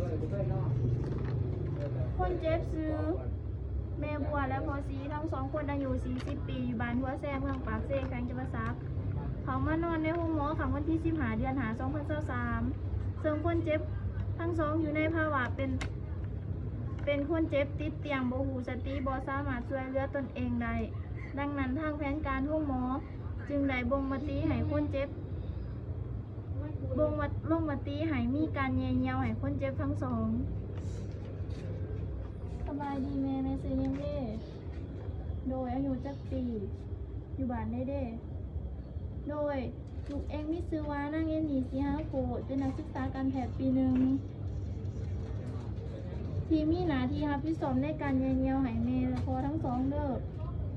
ຄົນເຈັບຊື່ແມ່ບົວ ແລະ ພໍ່ສີ ທັງສອງຄົນອາຍຸສີ່ສິບປີ ຢູ່ບ້ານຫົວແຊ ເມືອງປາກເຊ ແຂວງຈຳປາສັກ. ເຂົາມານອນໃນໂຮງໝໍຄ່ຳວັນທີສິບຫ້າ ເດືອນຫ້າ ສອງພັນຊາວສາມ ເຊິ່ງຄົນເຈັບທັງສອງຢູ່ໃນພາວະເປັນ ເປັນຄົນເຈັບຕິດຕຽງ ບໍ່ຮູ້ສະຕິ ບໍ່ສາມາດຊ່ວຍເຫຼືອຕົນເອງໄດ້. ດັ່ງນັ້ນ ທາງແຜນການໂຮງໝໍຈຶ່ງໄດ້ບົ່ງມະຕິໃຫ້ຄົນເຈັບ ບົ່ງມະ ລົງມະຕິໃຫ້ມີການແຍ່ງຍ່ຽວໃຫ້ຄົນເຈັບທັງສອງ. ສະບາຍດີແມ່, ແມ່ຊື່ຫຍັງເດ? ໂດຍ, ອາຍຸຈັກປີ? ຢູ່ບ້ານໃດເດ? ໂດຍ, ລູກເອງມີຊື່ວ່ານາງ ເອນນີ ສີຫາໂຄດ ເປັນນັກສຶກສາການແພດປີໜຶ່ງ ທີ່ມີໜ້າທີ່ຮັບຜິດຊອບໃນການແຍ່ງຍ່ຽວໃຫ້ແມ່ ແລະ ພໍ່ທັງສອງເດີ.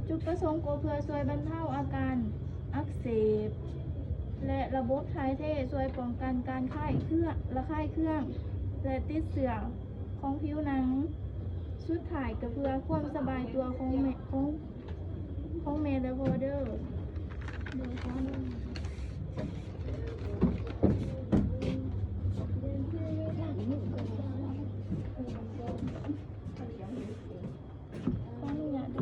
ຈຸດປະສົງກໍເພື່ອຊ່ວຍບັນເທົາອາການອັກເສບ ແລະ ລະບົບຖ່າຍເທ, ຊ່ວຍປ້ອງກັນການຄາຍເຄືອງ, ລະຄາຍເຄືອງ ແລະ ຕິດເຊື້ອຂອງຜິວໜັງ. ສຸດທ້າຍກໍເພື່ອຄວາມສະບາຍຕົວຂອງແມ່, ຂອງ ຂອງແມ່ ແລະ ພໍ່ເດີ. ຂໍອະນຸຍາດເດີ.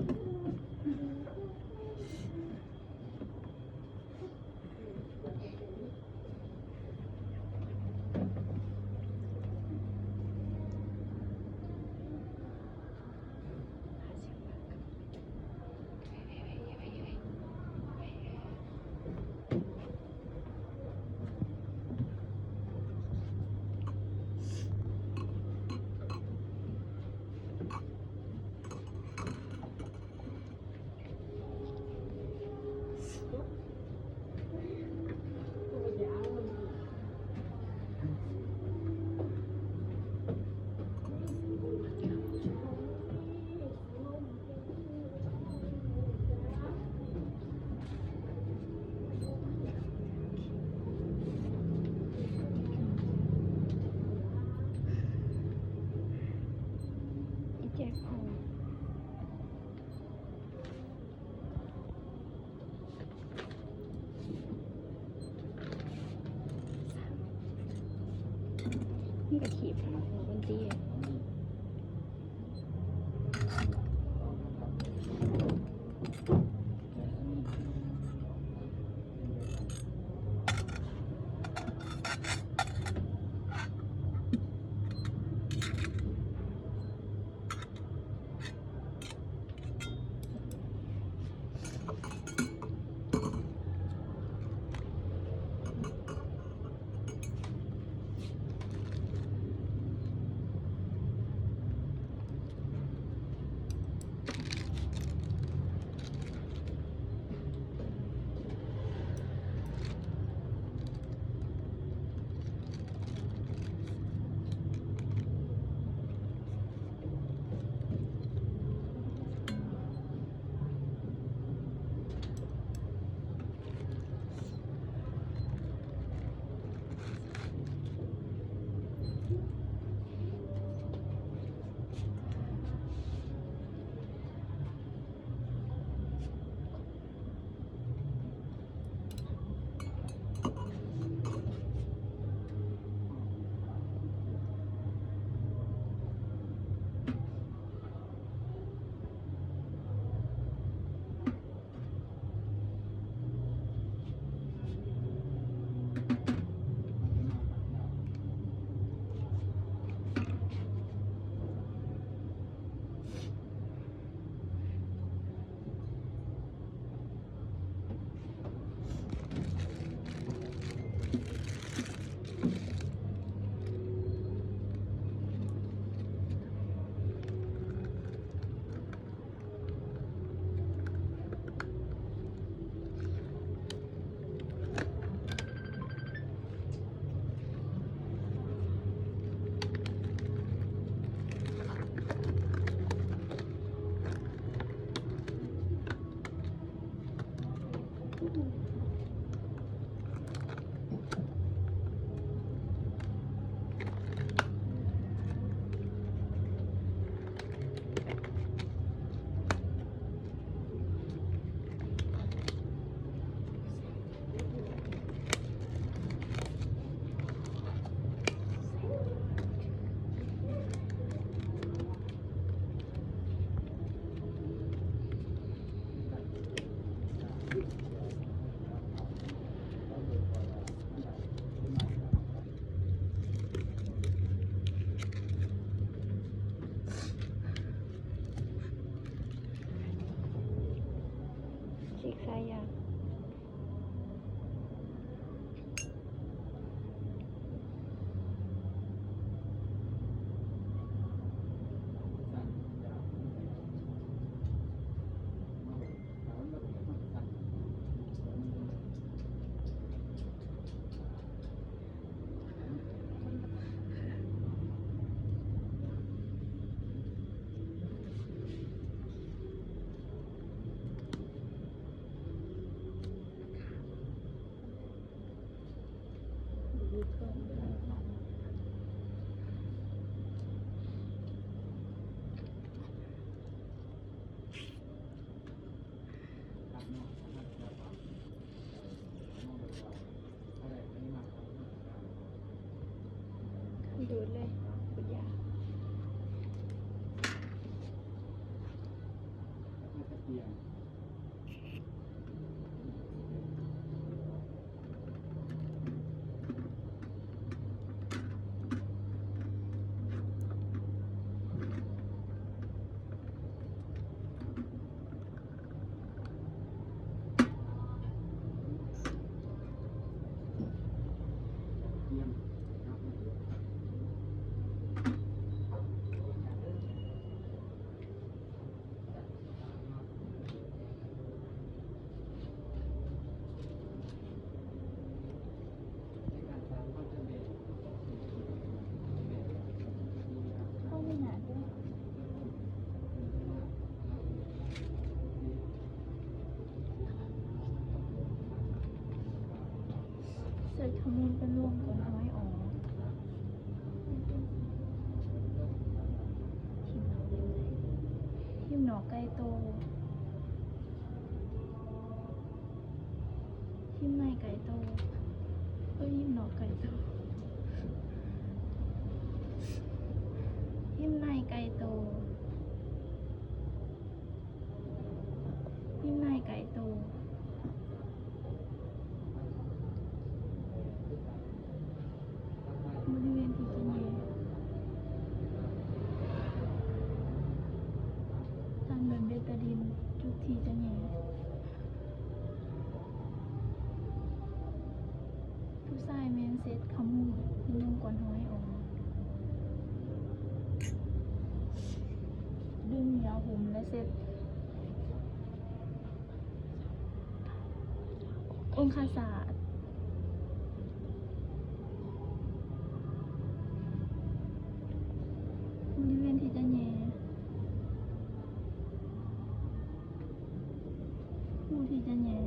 ມັນກະຂີບເນາະ ເປັນຕີ. ເ ສູດເລີຍ ສູດຢາ. ໃສ່ຂະມຸນເປັນລວງກ່ອນ ຫ້ອຍອອກ. ຫິມໜໍ່ໄກ່ໂຕ ຫິມໃນໄກ່ໂຕ ເອີ ຫິມໜໍ່ໄກ່ໂຕ ຫິມໃນໄກ່ໂຕ. ຫິມໃນໄກ່ໂຕ ບໍລິເວນທີ່ຈະແຍ່ ທາງເດີນເບຕາດິນ ຈຸດທີ່ຈະແຍ່. ຜູ້ຊາຍແມ່ນເຊັດຂະມຸນ ນຸ່ງກ່ອນຫ້ອຍອອກ ດຶງເຫຍື້ອຫົມ ແລະ ເຊັດອົງຄະສາດ ບໍລິເວນທີ່ຈະແຍ່ ຮູທີ່ຈະແຍ່.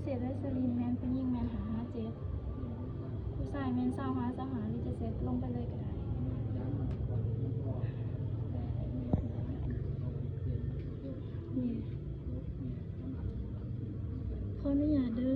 ເສດແລະສະລິມແມ່ນຜູ້ຍິງແມ່ນຫ້າຫ້າເຈັດ ຜູ້ຊາຍແມ່ນຊາວຫ້າຊາວຫ້າ ຫຼືຈະເຊັດລົງໄປເລີຍກໍໄດ້. ຂໍອະນຸຍາດເດີ.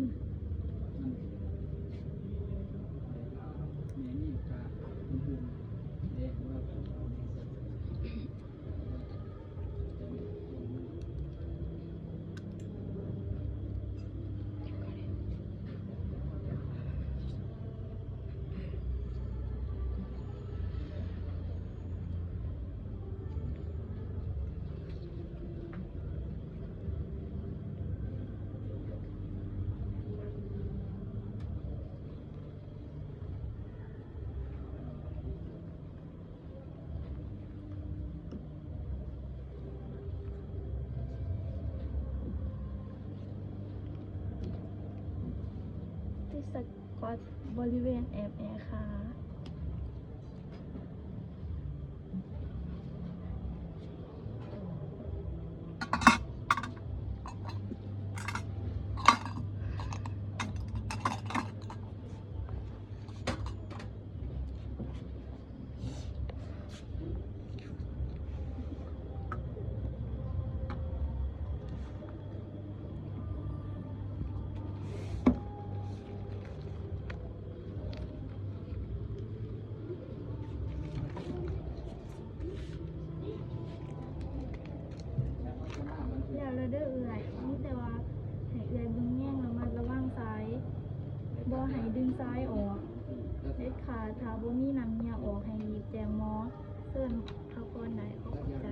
ຕິດສະກອດບໍລິເວນແອບແອຄ່າ. ແລ້ວລະເດີເອື້ອຍ, ມີແຕ່ວ່າໃຫ້ເອື້ອຍເບິ່ງແຍງລະມັດລະວັງຊາຍ, ບໍ່ໃຫ້ດຶງຊາຍອອກເດັດຂາດ. ຖ້າບໍ່ມີນ້ຳເຫຍື້ອອອກ ໃຫ້ຮີບແຈ້ງໝໍ. ເຊີນພັກຜ່ອນໄດ້. ຂອບໃຈ.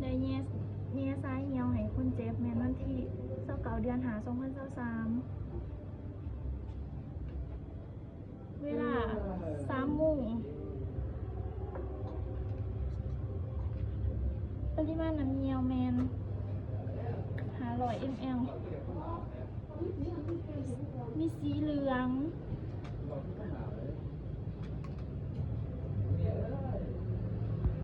ໄດ້ແຍ່ ແຍ່ຊາຍຫ່ຽວໃຫ້ຄົນເຈັບ ແມ່ນວັນທີຊາວເກົ້າ ເດືອນຫ້າ ສອງພັນຊາວສາມ ເວລາສາມໂມງ. ປະລິມານນ້ຳຍ່ຽວແມ່ນຫ້າຮ້ອຍເອັມແອລ ມີສີເຫຼືອງ